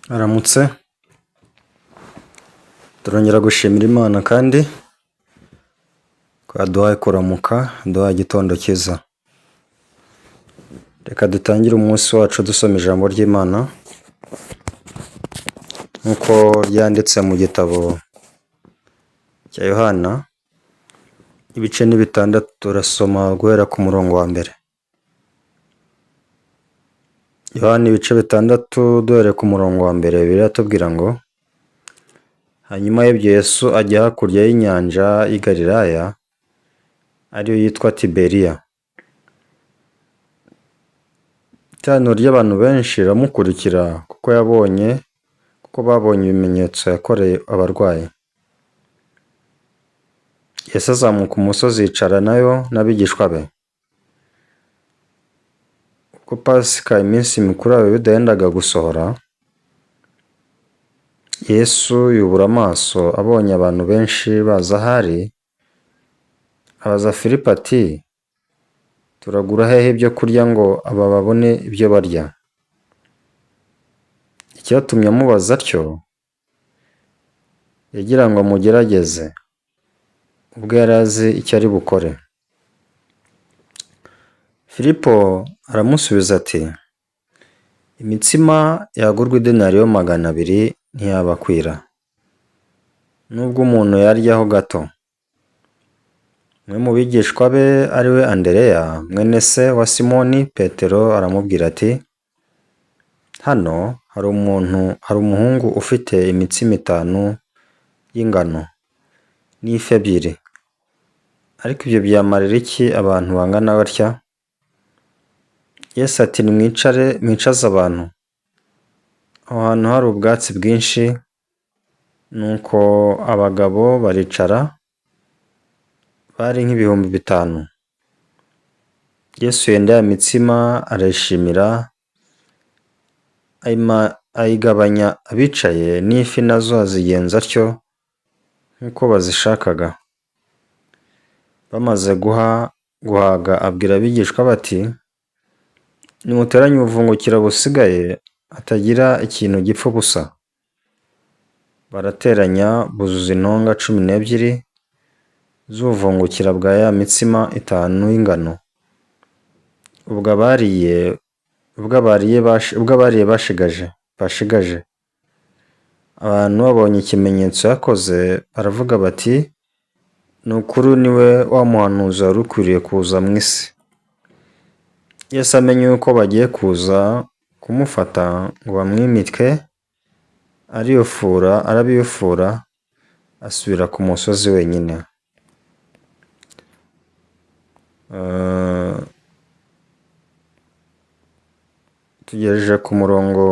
Aramutse, turongera gushimira Imana kandi ko yaduhaye kuramuka, yaduhaye igitondo cyiza. Reka dutangire umunsi wacu dusoma ijambo ry'Imana nk'uko ryanditse mu gitabo cya Yohana, ibice ni bitandatu turasoma guhera ku murongo wa mbere. Yohana ibice bitandatu duhereye ku murongo wa mbere Bibiliya iratubwira ngo hanyuma y'ibyo Yesu ajya hakurya y'inyanja y'i Galilaya ariyo yitwa Tiberiya. Iteraniro ry'abantu benshi riramukurikira kuko yabonye kuko babonye ibimenyetso yakoreye abarwayi. Yesu azamuka umusozi yicaranayo n'abigishwa be. Ubwo Pasika iminsi mikuru y'Abayuda yendaga gusohora, Yesu yubura amaso abonye abantu benshi baza aho ari, abaza Filipo ati turagura hehe ibyo kurya ngo aba babone ibyo barya? Icyatumye amubaza atyo, yagira ngo amugerageze, ubwo yari azi icyo ari bukore. Filipo aramusubiza ati imitsima yagurwa idenariyo 200 ntiyabakwira, nubwo umuntu yaryaho gato. Umwe mu bigishwa be ari we Andereya mwene se wa Simoni Petero aramubwira ati hano hari umuntu hari umuhungu ufite imitsima itanu y'ingano n'ifi ebyiri, ariko ibyo byamarira iki abantu bangana batya? Yesu ati nimwicare mwicaze abantu. Aho hantu hari ubwatsi bwinshi, nuko abagabo baricara, bari nk'ibihumbi 5. Yesu yenda ya mitsima arayishimira, ayigabanya abicaye, n'ifi nazo azigenza atyo nk'uko bazishakaga. Bamaze guhaga abwira abigishwa bati nimuteranye ubuvungukira busigaye hatagira ikintu gipfa ubusa. Barateranya buzuza intonga 12 z'ubuvungukira bwa ya mitsima itanu y'ingano. Ubwo abariye bashigaje. Abantu babonye ikimenyetso yakoze baravuga bati ni ukuri ni we wa muhanuzi wari ukwiriye kuza mu isi. Yesu amenye yuko bagiye kuza kumufata ngo bamwimike, arabiyufura asubira ku musozi wenyine. Tugejeje ku murongo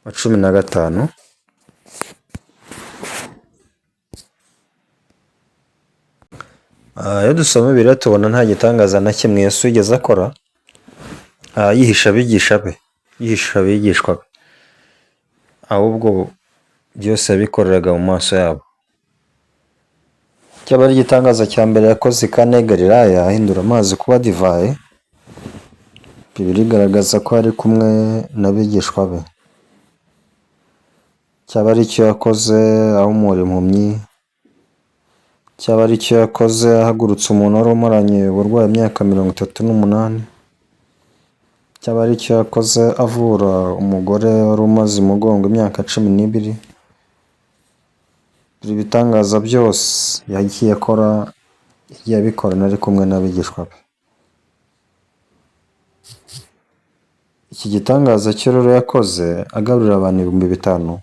wa 15. Iyo dusoma Bibiliya tubona nta gitangaza na kimwe Yesu yigeze akora, yihisha abigisha be, yihisha abigishwa be, ahubwo byose yabikoreraga mu maso yabo. Cyaba ari igitangaza cya mbere yakoze i Kana y'i Galilaya ahindura amazi kuba divayi, Bibiliya igaragaza ko yari kumwe n'abigishwa be. Cyaba ari icyo yakoze ahumura impumyi, cyaba ari icyo yakoze ahagurutsa umuntu wari umaranye uburwayi imyaka 38, cyaba ari icyo yakoze avura umugore wari umaze umugongo imyaka 12, ibyo bitangaza byose yagiye akora, yagiye abikorana ari kumwe n'abigishwa be. Iki gitangaza cyo rero yakoze agaburira abantu 5,000,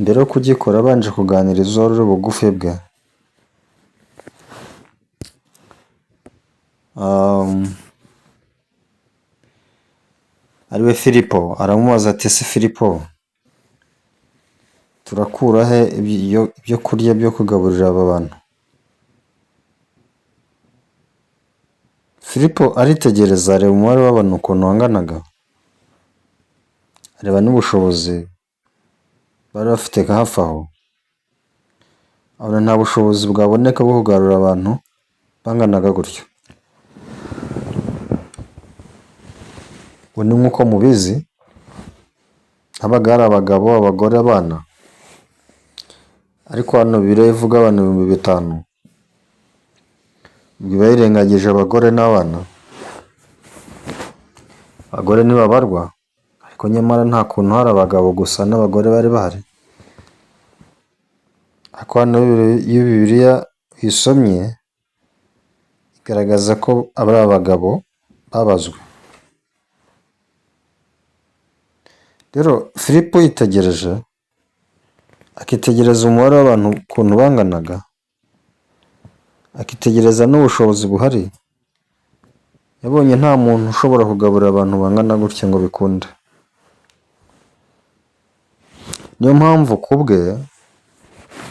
mbere yo kugikora abanje kuganiriza uwari uri bugufi bwe. Ariwe Filipo, aramubaza ati ese Filipo, turakura he ibyo kurya byo kugaburira aba bantu? Filipo aritegereza areba umubare w'abantu ukuntu wanganaga, areba n'ubushobozi bari bafite hafi aho, abona nta bushobozi bwaboneka bwo kugarura abantu banganaga gutyo. Ubu ni nk'uko mubizi, habaga hari abagabo, abagore, abana. Ariko hano Bibiliya ivuga abantu 5000, ubwo iba yirengagije abagore n'abana. Abagore ntibabarwa, ariko nyamara nta kuntu hari abagabo gusa n'abagore bari bahari. Ariko hano iyo Bibiliya uyisomye, igaragaza ko ari abagabo babazwe. Rero Filipo yitegereje, akitegereza umubare w'abantu ukuntu banganaga, akitegereza n'ubushobozi buhari, yabonye nta muntu ushobora kugaburira abantu bangana gutya ngo bikunde. Niyo mpamvu ku bwe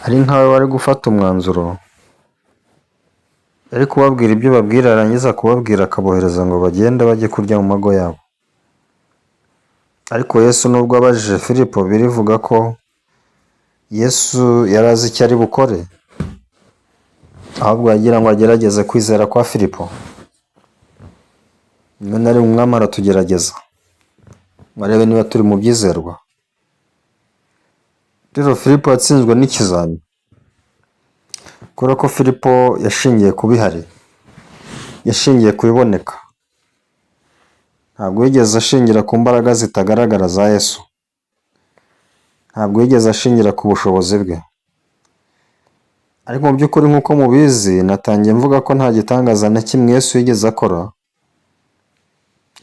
ari nkawe wari gufata umwanzuro, yari kubabwira ibyo babwira, yarangiza kubabwira akabohereza ngo bagende bajye kurya mu mago yabo. Ariko Yesu nubwo abajije Filipo, birivuga ko Yesu yari azi icyo ari bukore, ahubwo yagira ngo agerageze kwizera kwa Filipo. Rimwe na rimwe umwami aratugerageza ngo arebe niba turi mu byizerwa. Rero Filipo yatsinzwe n'ikizami kubera ko Filipo yashingiye ku bihari, yashingiye ku biboneka. Ntabwo yigeze ashingira ku mbaraga zitagaragara za Yesu. Ntabwo yigeze ashingira ku bushobozi bwe. Ariko mu by'ukuri nk'uko mubizi, natangiye mvuga ko nta gitangaza na kimwe Yesu yigeze akora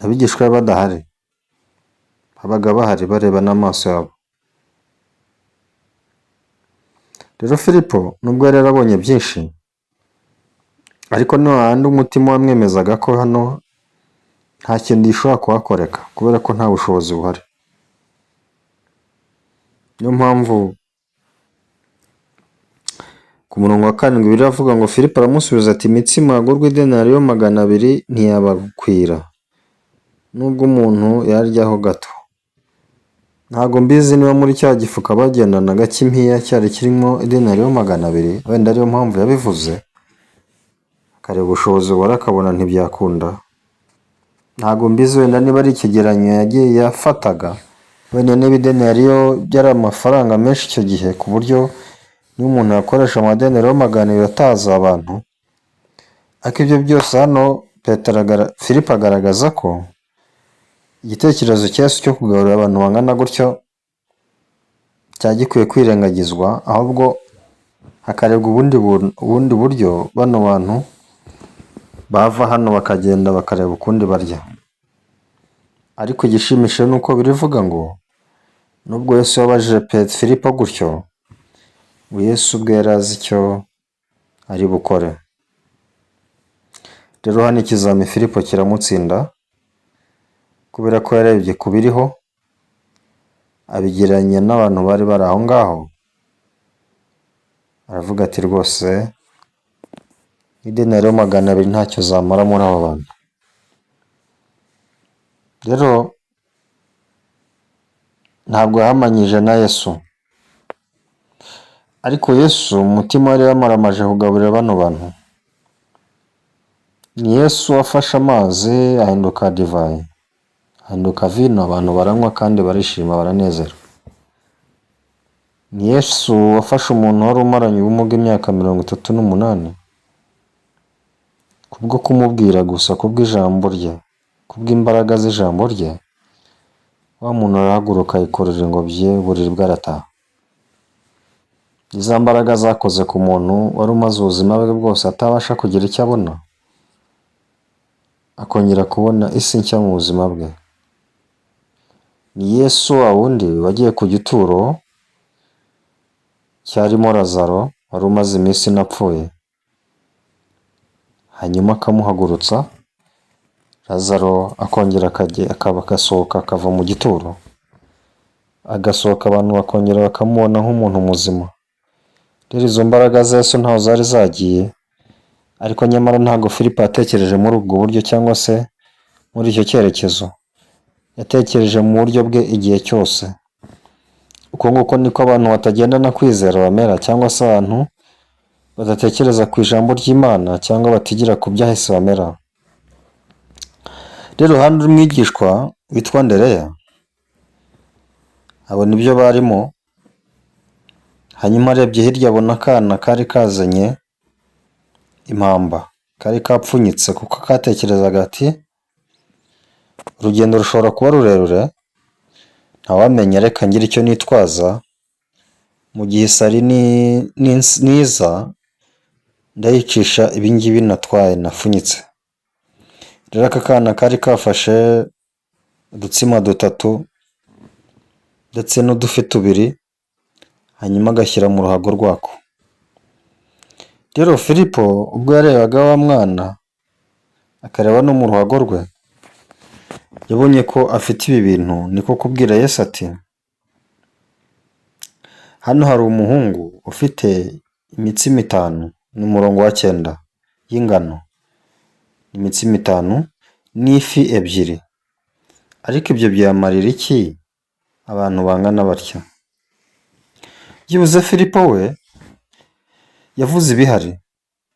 abigishwa be badahari. Babaga bahari bareba n'amaso yabo. Rero Filipo nubwo yari yarabonye byinshi, ariko ni hahandi umutima wamwemezaga ko hano nta kintu gishobora kuhakoreka kubera ko nta bushobozi buhari. Niyo mpamvu ku murongo wa 7 biravuga ngo Filipo aramusubiza ati imitsima yagurwa idenariyo 200 ntiyabakwira, nubwo umuntu yaryaho gato. Ntabwo mbizi niba muri cya gifuka bagendanaga cy'impiya cyari kirimo idenariyo 200, wenda ariyo mpamvu yabivuze, akareba ubushobozi buhari akabona ntibyakunda. Ntabwo mbizi wenda niba ari ikigereranyo yagiye yafataga, wenda niba idenariyo byari amafaranga menshi icyo gihe, ku buryo niba umuntu yakoresha amadenariyo 200 ataza abantu. Ariko ibyo byose hano Filipo agaragaza ko igitekerezo cya Yesu cyo kugaburira abantu bangana gutyo cyari gikwiye kwirengagizwa, ahubwo hakarebwa ubundi buryo bano bantu bava hano bakagenda bakareba ukundi barya. Ariko igishimishije ni uko birivuga ngo nubwo Yesu yabajije Filipo gutyo, ngo Yesu ubwe yari azi icyo ari bukore. Rero hano ikizami Filipo kiramutsinda, kubera ko yarebye ku biriho, abigereranya n'abantu bari bari aho ngaho, aravuga ati rwose idenariyo 200 ntacyo zamara muri aba bantu. Rero ntabwo yahamanyije na Yesu, ariko Yesu umutima yari yamaramaje kugaburira bano bantu. Ni Yesu wafashe amazi ahinduka divayi, ahinduka vino, abantu baranywa kandi barishima baranezerwa. Ni Yesu wafashe umuntu wari umaranye ubumuga imyaka 38, kubwo kumubwira gusa, kubw'ijambo rye, kubw'imbaraga z'ijambo rye, wa muntu arahaguruka yikorera ingobyi ye, uburiri bwe arataha. Ni za mbaraga zakoze ku muntu wari umaze ubuzima bwe bwose atabasha kugira icyo abona, akongera kubona isi nshya mu buzima bwe. Ni Yesu wa wundi wagiye ku gituro cyarimo Lazaro wari umaze iminsi inapfuye, hanyuma akamuhagurutsa, Lazaro akongera agasohoka akava mu gituro, agasohoka abantu bakongera bakamubona nk'umuntu muzima. Rero izo mbaraga za Yesu ntaho zari zagiye, ariko nyamara ntabwo Filipo yatekereje muri ubwo buryo cyangwa se muri icyo cyerekezo. Yatekereje mu buryo bwe igihe cyose. Uko nguko niko abantu batagendana kwizera bamera, cyangwa se abantu badatekereza ku ijambo ry'Imana cyangwa batigira ku byahise bamera. Rero hano umwigishwa witwa Andereya, abona ibyo barimo, hanyuma arebye hirya abona akana kari kazanye impamba, kari kapfunyitse kuko katekerezaga ati urugendo rushobora kuba rurerure, ntawamenya reka ngire icyo nitwaza, mu gihe isari niza ndayicisha ibi ngibi natwaye napfunyitse. Rero aka kana kari kafashe udutsima dutatu ndetse n'udufi tubiri, hanyuma agashyira mu ruhago rwako. Rero Filipo ubwo yarebaga wa mwana, akareba no mu ruhago rwe, yabonye ko afite ibi bintu, niko kubwira Yesu ati hano hari umuhungu ufite imitsima itanu, ni umurongo wa 9 y'ingano, imitsima itanu n'ifi ebyiri, ariko ibyo byamarira iki abantu bangana batya? Byibuze Filipo we yavuze ibihari,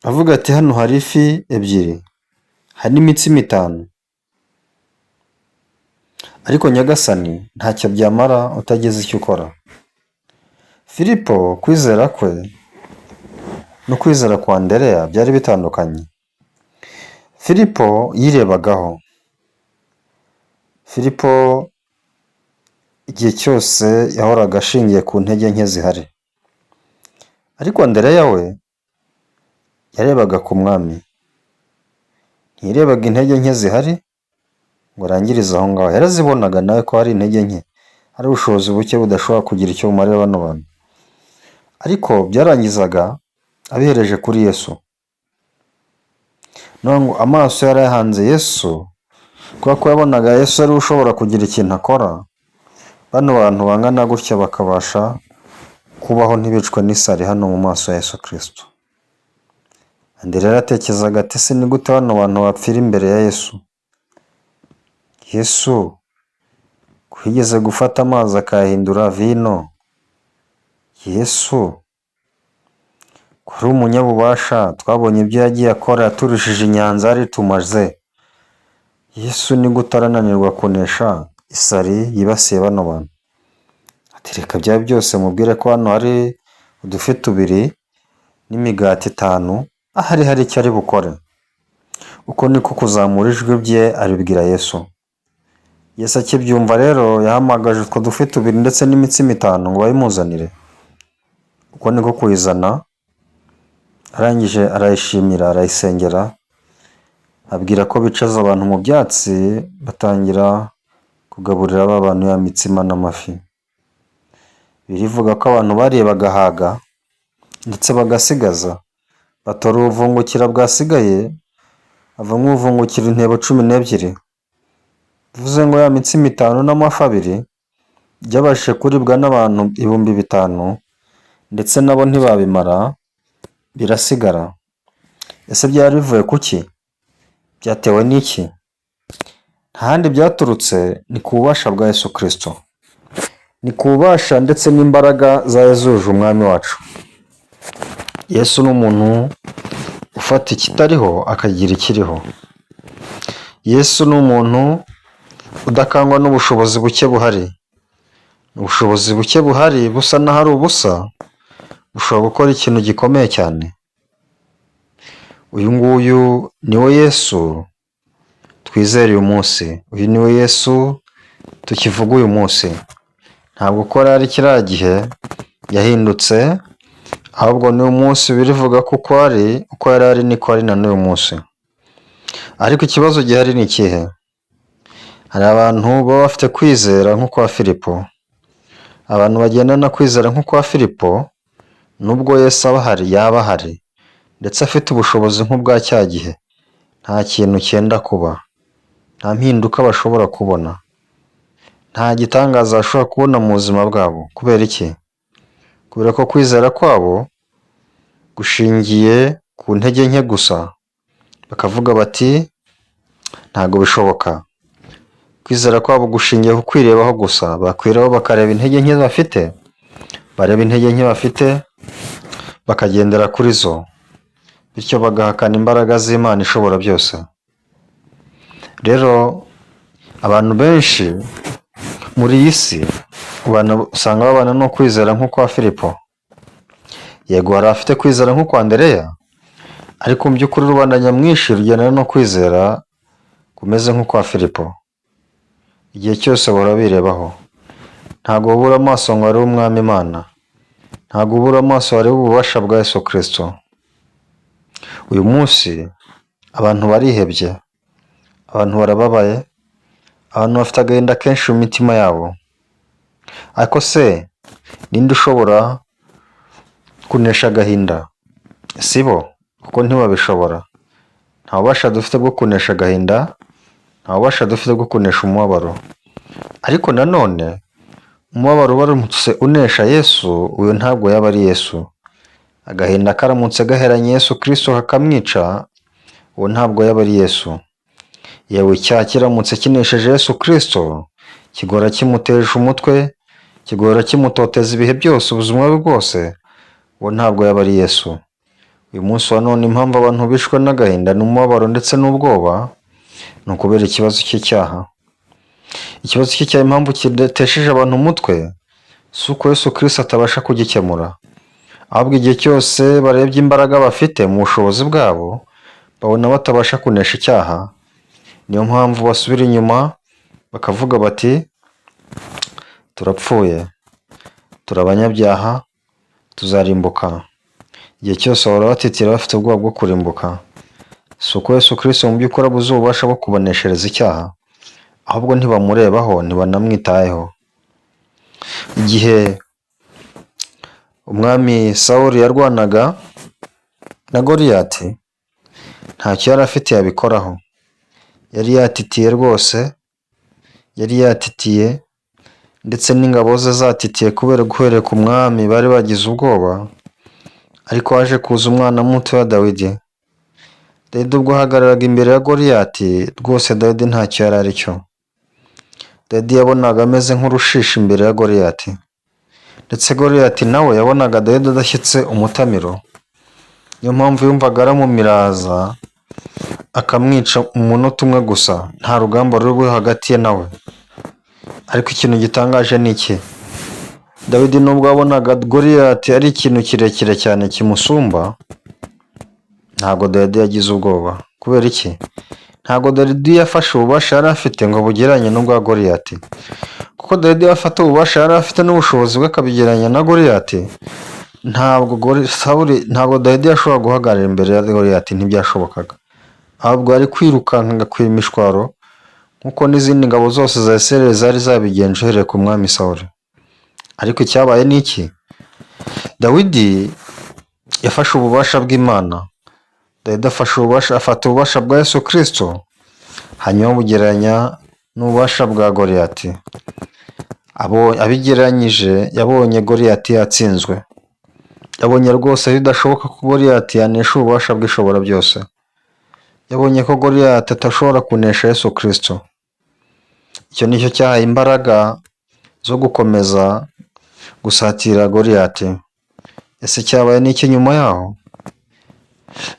avuga ati hano hari ifi ebyiri, hari n'imitsima itanu, ariko Nyagasani ntacyo byamara utagize icyo ukora. Filipo kwizera kwe no kwizera kwa Andereya byari bitandukanye. Filipo yirebagaho. Filipo igihe cyose yahoraga ashingiye ku ntege nke zihari, ariko Andereya we yarebaga ku mwami, ntiyarebaga intege nke zihari ngo arangirize aho ngaho, yarazibonaga nawe ko hari intege nke, hari ubushobozi buke budashobora kugira icyo bumarira bano bantu, ariko byarangizaga abihereje kuri Yesu. Ngo amaso yari yahanze Yesu, kubera ko yabonaga Yesu ariwe ushobora kugira ikintu akora, bano bantu bangana gutya bakabasha kubaho ntibicwe n'isari hano mu maso ya Yesu Kristo. Andereya yaratekerezaga ati ese ni gute bano bantu bapfira imbere ya Yesu? Yesu ko yigeze gufata amazi akayahindura vino, Yesu ko ari umunyabubasha, twabonye ibyo yagiye akora yaturushije inyanja yari itumaze, Yesu ni gute arananirwa kunesha isari yibasiye bano bantu? Ati reka byaba byose mubwire ko hano hari udufi tubiri n'imigati itanu, ahari hari icyo ari bukore. Uko niko kuzamura ijwi rye abibwira Yesu. Yesu akibyumva rero yahamagaje utwo dufi tubiri ndetse n'imitsima itanu ngo bayimuzanire. Uko niko kuyizana, arangije arayishimira, arayisengera, abwira ko bicaza abantu mu byatsi, batangira kugaburira ba bantu ya mitsima n'amafi. Birivuga ko abantu bariye bagahaga ndetse bagasigaza, batora ubuvungukira bwasigaye, havamo ubuvungukira intebo 12. Bivuze ngo ya mitsima itanu n'amafi abiri byabashije kuribwa n'abantu 5000, ndetse nabo ntibabimara birasigara. Ese byari bivuye ku ki? Byatewe n'iki? Nta handi byaturutse, ni ku bubasha bwa Yesu Kristo, ni ku bubasha ndetse n'imbaraga za Yezuje umwami wacu. Yesu ni umuntu ufata ikitariho akagira ikiriho. Yesu ni umuntu udakangwa n'ubushobozi buke buhari. Ubushobozi buke buhari busa n'aho ari ubusa, bushobora gukora ikintu gikomeye cyane. Uyu nguyu ni we Yesu twizera uyu munsi, uyu ni we Yesu tukivuga uyu munsi. Ntabwo uko yari kiriya gihe yahindutse, ahubwo n'uyu munsi birivuga ko uko ari, uko yari ari niko ari na n'uyu munsi. Ariko ikibazo gihari ni ikihe? Hari abantu baba bafite kwizera nk'ukwa Filipo. Abantu bagendana kwizera nk'ukwa Filipo, nubwo Yesu aba ahari, yaba ahari ndetse afite ubushobozi nk'ubwa cya gihe, nta kintu cyenda kuba, nta mpinduka bashobora kubona, nta gitangaza bashobora kubona mu buzima bwabo. Kubera iki? Kubera ko kwizera kwabo gushingiye ku ntege nke gusa, bakavuga bati ntabwo bishoboka. Kwizera kwabo gushingiye ku kwirebaho gusa, bakwirebaho bakareba intege nke bafite, bareba intege nke bafite bakagendera kuri zo, bityo bagahakana imbaraga z'Imana ishobora byose. Rero Abantu benshi muri iyi si usanga babana no kwizera nk'ukwa Filipo. Yego hari abafite kwizera nk'ukwa Andereya, ariko mu by'ukuri rubanda nyamwinshi rugendana no kwizera kumeze nk'ukwa Filipo. Igihe cyose bahora birebaho, ntabwo babura amaso ngo barebe Umwami Imana, ntabwo babura amaso barebe ububasha bwa Yesu Kristo. Uyu munsi abantu barihebye, abantu barababaye, abantu bafite agahinda kenshi mu mitima yabo. Ariko se ninde ushobora kunesha agahinda? Si bo, kuko ntibabishobora. Nta bubasha dufite bwo kunesha agahinda, nta bubasha dufite bwo kunesha umubabaro. Ariko nanone umubabaro uramutse unesha Yesu, uyu ntabwo yaba ari Yesu. Agahinda karamutse gaheranye Yesu Kristo kakamwica, uwo ntabwo yaba ari Yesu. Yewe icyaha kiramutse kinesheje Yesu Kristo, kigora kimuteje umutwe, kigora kimutoteza ibihe byose, ubuzima bwe bwose, uwo ntabwo yaba ari Yesu. Uyu munsi wa none impamvu abantu bishwe n'agahinda n'umubabaro ndetse n'ubwoba, ni ukubera ikibazo cy'icyaha. Ikibazo cy'icyaha impamvu kidatesheje abantu umutwe, si uko Yesu Kristo atabasha kugikemura, ahubwo igihe cyose barebye imbaraga bafite mu bushobozi bwabo, babona batabasha kunesha icyaha. Niyo mpamvu basubira inyuma bakavuga bati turapfuye, turi abanyabyaha, tuzarimbuka. Igihe cyose bahora batitira bafite ubwoba bwo kurimbuka. Si uko Yesu Kristo mu by'ukuri abuze ububasha bwo kubaneshereza icyaha, ahubwo ntibamurebaho, ntibanamwitayeho. Igihe umwami Sawuli yarwanaga na Goliyati, ntacyo yari afite yabikoraho. Yari yatitiye rwose, yari yatitiye ndetse n'ingabo ze zatitiye kubera guhereye ku mwami bari bagize ubwoba, ariko haje kuza umwana muto wa Dawidi. Dawidi ubwo ahagararaga imbere ya Goliyati, rwose Dawidi ntacyo yari ari cyo. Dawidi yabonaga ameze nk'urushishi imbere ya Goliyati, ndetse Goliyati nawe yabonaga Dawidi adashyitse umutamiro. Niyo mpamvu yumvaga aramumiraza akamwica umunota umwe gusa, nta rugamba ruri bube hagati ye nawe. Ariko ikintu gitangaje ni iki? Dawidi nubwo yabonaga Goliyati ari ikintu kirekire cyane kimusumba, ntabwo Dawidi yagize ubwoba. Kubera iki? Ntabwo Dawidi yafashe ububasha yari afite ngo abugereranye n'ubwa Goliyati. Kuko Dawidi yafata ububasha yari afite n'ubushobozi bwe akabigereranya na Goliyati, ntabwo Dawidi yashobora guhagarara imbere ya Goliyati, ntibyashobokaga. Ahubwo yari kwirukanka agakwira imishwaro nk'uko n'izindi ngabo zose za Isirayeli zari zabigenje uhereye ku mwami Sawuli. Ariko icyabaye ni iki? Dawidi yafashe ububasha bw'Imana. Dawidi afata ububasha bwa Yesu Kristo, hanyuma abugereranya n'ububasha bwa Goliyati. Abigereranyije yabonye Goliyati yatsinzwe. Yabonye rwose bidashoboka ko Goliyati yanesha ububasha bw'ishobora byose. Yabonye ko Goliyati atashobora kunesha Yesu Kristo. Icyo nicyo cyahaye imbaraga zo gukomeza gusatira Goliyati. Ese cyabaye n'iki nyuma yaho?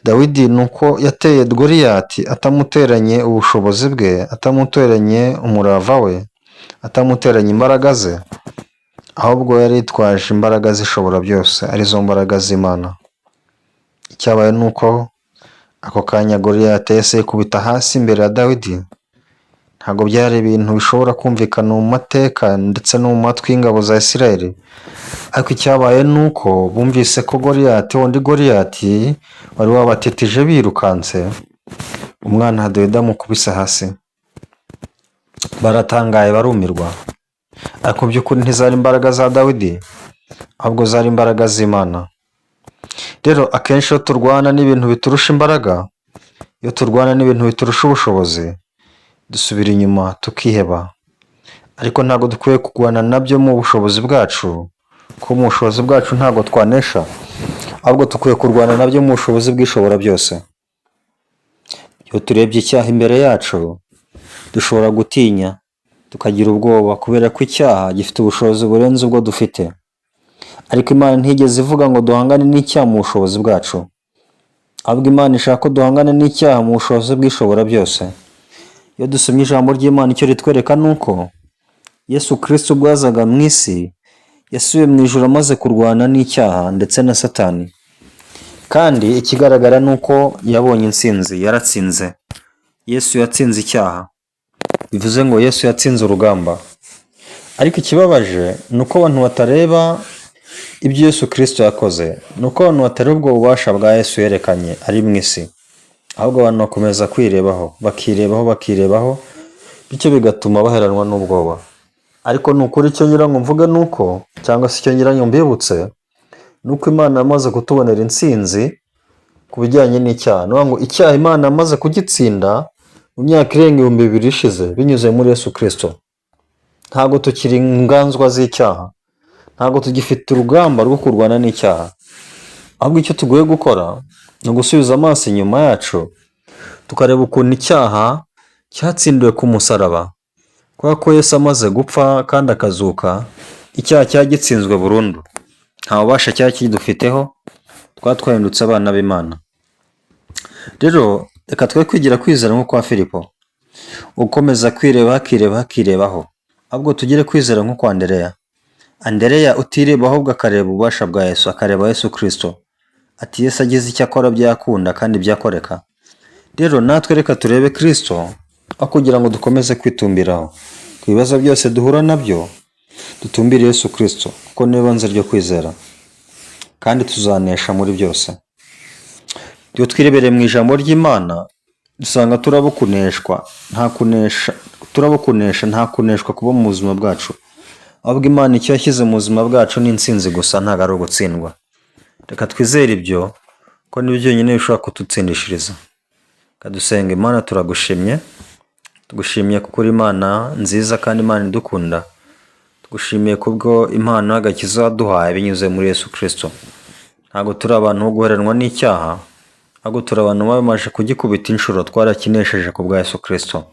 Dawidi ni uko yateye Goliyati atamuteranye ubushobozi bwe, atamuteranye umurava we, atamuteranye imbaraga ze, ahubwo yari yitwaje imbaraga zishobora byose, arizo mbaraga z'Imana. Icyabaye ni uko ako kanya Goliyati yahise yikubita hasi imbere ya Dawidi. Ntabwo byari ibintu bishobora kumvikana mu mateka ndetse no mu matwi y'ingabo za Isirayeli, ariko icyabaye ni uko bumvise ko Goliyati, wundi Goliyati wari wabatetije birukanse, umwana wa Dawidi amukubise hasi. Baratangaye barumirwa, ariko mu by'ukuri ntizari imbaraga za Dawidi, ahubwo zari imbaraga z'Imana. Rero akenshi iyo turwana n'ibintu biturusha imbaraga, iyo turwana n'ibintu biturusha ubushobozi, dusubira inyuma tukiheba. Ariko ntabwo dukwiye kurwana nabyo mu bushobozi bwacu, kuko mu bushobozi bwacu ntabwo twanesha, ahubwo dukwiye kurwana nabyo mu bushobozi bw'ishobora byose. Iyo turebye icyaha imbere yacu, dushobora gutinya, tukagira ubwoba kubera ko icyaha gifite ubushobozi burenze ubwo dufite. Ariko Imana ntiyigeze ivuga ngo duhangane n'icyaha mu bushobozi bwacu, ahubwo Imana ishaka ko duhangana n'icyaha mu bushobozi bw'ishobora byose. Iyo dusomye ijambo ry'Imana, icyo ritwereka ni uko Yesu Kristo ubwo yazaga mu isi, yasubiye mu ijuru amaze kurwana n'icyaha ndetse na Satani. Kandi ikigaragara ni uko yabonye intsinzi, yaratsinze. Yesu yatsinze icyaha, bivuze ngo Yesu yatsinze urugamba. Ariko ikibabaje ni uko abantu batareba ibyo Yesu Kristo yakoze, ni uko abantu batareba ubwo bubasha bwa Yesu yerekanye ari mu isi, ahubwo abantu bakomeza kwirebaho, bakirebaho, bakirebaho, bityo bigatuma baheranwa n'ubwoba. Ariko ni ukuri, icyo ngira ngo mvuge ni uko, cyangwa se icyo ngira ngo mbibutse, ni uko Imana yamaze kutubonera intsinzi ku bijyanye n'icyaha. Ni ukuvuga ngo icyaha Imana yamaze kugitsinda mu myaka irenga 2000 ishize binyuze muri Yesu Kristo. Ntabwo tukiri inganzwa z'icyaha, ntabwo tugifite urugamba rwo kurwana n'icyaha. Ahubwo icyo tugoye gukora ni ugusubiza amaso inyuma yacu, tukareba ukuntu icyaha cyatsindiwe ku musaraba. Kubera ko Yesu amaze gupfa kandi akazuka, icyaha cyari gitsinzwe burundu. Nta bubasha cyari kidufiteho, twaba twahindutse abana b'Imana. Rero reka twe kwigira kwizera nko kwa Filipo, ukomeza kwireba, akirebaho, akirebaho, ahubwo tugire kwizera nko kwa Andereya. Andereya utireba ahubwo akareba ububasha bwa Yesu, akareba Yesu Kristo. Ati Yesu agize icyo akora byakunda kandi byakoreka. Rero natwe reka turebe Kristo aho kugira ngo dukomeze kwitumbiraho. Ku bibazo byose duhura nabyo, dutumbire Yesu Kristo kuko niwe banze ryo kwizera, kandi tuzanesha muri byose. Iyo twirebereye mu ijambo ry'Imana, dusanga turabo kuneshwa, nta kunesha, turabo kunesha, nta kuneshwa kuba mu buzima bwacu. Ahubwo Imana icyo yashyize mu buzima bwacu ni intsinzi gusa, ntabwo ari ugutsindwa. Reka twizere ibyo, ko nibyo byonyine bishobora kudutsindishiriza. Reka dusenge. Imana, turagushimye, tugushimiye kuko uri Imana nziza kandi Imana idukunda. Tugushimiye kubwo impano y'agakiza waduhaye binyuze muri Yesu Kristo. Ntabwo turi abantu bo guheranwa n'icyaha, ahubwo turi abantu bamaze kugikubita inshuro, twarakinesheje ku bwa Yesu Kristo.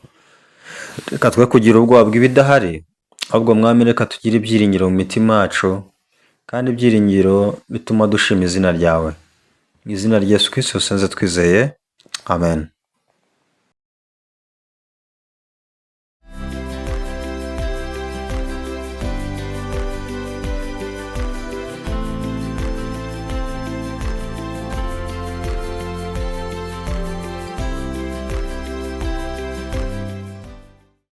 Reka twe kugira ubwoba bw'ibidahari, ahubwo Mwami, reka tugire ibyiringiro mu mitima yacu, kandi ibyiringiro bituma dushima izina ryawe. Mu izina rya Yesu Kristo senze twizeye, amen.